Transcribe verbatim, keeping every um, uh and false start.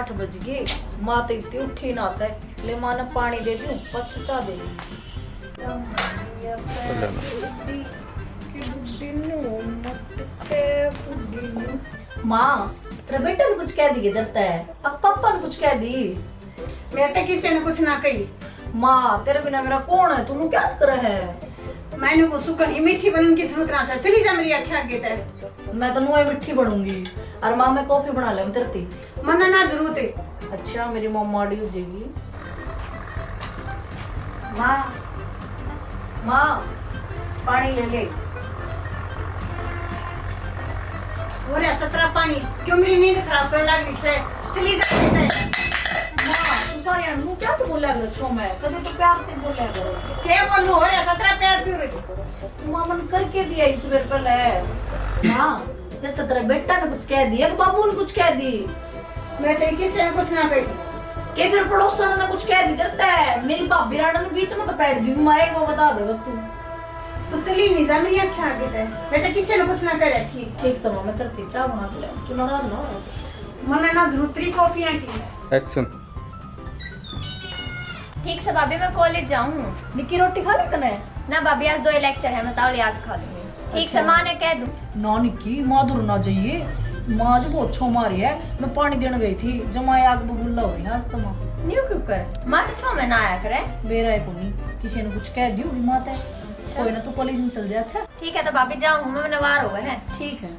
आठ बज गए, माँ तो इतनी उठी ना से। ले माँ ने पानी दे दूं, पाछे चाय दे दूं। माँ, तेरे बेटे ने कुछ कह दी इधर तै? अब पापा ने कुछ कह दी? मैं तो किसी ने कुछ ना कही। माँ, तेरे बिना मेरा कौन है? तू क्या करे है? मैंने को सुकन ही मीठी बनने की जरूरत ना से, चली जा मेरी आंखें आगे तै। मैं तो नुए मीठी बनूंगी। और माँ, मैं कॉफी बना ले, मैं तेरे ती। मन्ना ना जरूरत है। अच्छा, मेरी माँ माड़ी हो जाएगी। माँ, माँ, पानी ले ले। हो रहा सतरा पानी, क्यों मेरी नींद खराब करने लग रही से? चली जा इधर। माँ, तू सारे मुंह क्या तो बोला करो छो मैं, कदे तो प्यार से बोला करो। क्या बोलूं, हो रहा सतरा प्यार क्यों रही? माँ, मन करके दिया इस बेर पहले। माँ, जब तो तेरा बेटा ने कुछ कह दी, एक बाबू ने कुछ कह दी। मैं तो किसी ने कुछ ना कही। के फिर पड़ोसन ने कुछ कह दी डरता है, मेरी भाभी राणा ने बीच में तो बैठ दी, माँ, एक वो बता दे बस तू। तू चली नहीं जा मेरी आंखें आगे तै। मैं तो किसी ने कुछ ना कह रखी। ठीक सै माँ, मैं तेरे ती चाय बना के ले, तू नाराज ना हो। मन्ना ना जरूरत तेरी कॉफियां की। एक्शन। ठीक सै भाभी, मैं कॉलेज जाऊँ। निक्की, रोटी खा ली तने? ना भाभी, आज दो ही लेक्चर है, मैं तावली आके खा लूंगी। ठीक सै, अच्छा। माँ ने कह दूँ। ना निक्की, माँ दूर ना जाइए, माँ आज बहुत छो मारी है। मैं पानी देने गई थी, जमा आग बबूला हो रही है आज तो माँ। न्यू क्यों कर, माँ तो छो में ना आया करे। बेरा है कोनी, किसी ने कुछ कह दी होगी माँ तै। अच्छा। कोई ना, तू कॉलेज में चल जा। अच्छा, ठीक है, तो भाभी जाऊँ, मैं नवार हो गए हैं। ठीक है।